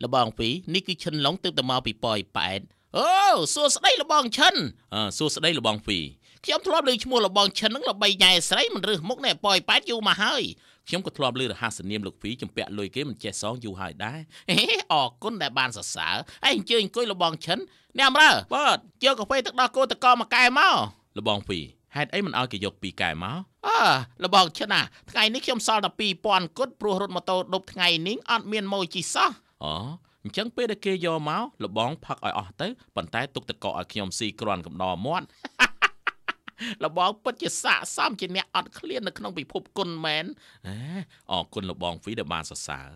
លបងពីនេះគឺឈិនឡុងទើបតែមកពីប៉ោយប៉ែតអូសួស្ដីលបងឈិនសួស្ដីលបងពីខ្ញុំធ្លាប់ឮឈ្មោះលបងឈិនហ្នឹងល្បីញ៉ែស្រីមិនរើសមុខនេះប៉ោយប៉ែតយូរមកហើយខ្ញុំក៏ធ្លាប់ឮរហស្សនាមលោកពីជំពាក់លុយគេមិនចេះសងយូរហើយដែរអរគុណដែលបានសរសើរហើយអញ្ជើញអង្គុយលបងឈិនអ្នកអមរើបាទយកកាហ្វេទឹកដោះគោតកមួយកែមកលបងពីហេតុអីមិនឲ្យគេយកពីរកែមកអើលបងឈិនណាថ្ងៃនេះខ្ញុំសល់តែ2000គត់ព្រោះរត់ម៉ូតូដប់ថ្ងៃនេះអត់មានម៉ូជិះសោះអូអញ្ចឹងពេលដែលគេយកមកលបងផឹកឲ្យអស់ទៅប៉ុន្តែទុកតកឲ្យខ្ញុំស៊ីគ្រាន់កំដរមាត់លបងពិតជាស័កសមជាអ្នកអត់ឃ្លាននៅក្នុងពិភពគុណមែនអរគុណលបងហ្វីដែលបានសរសើរ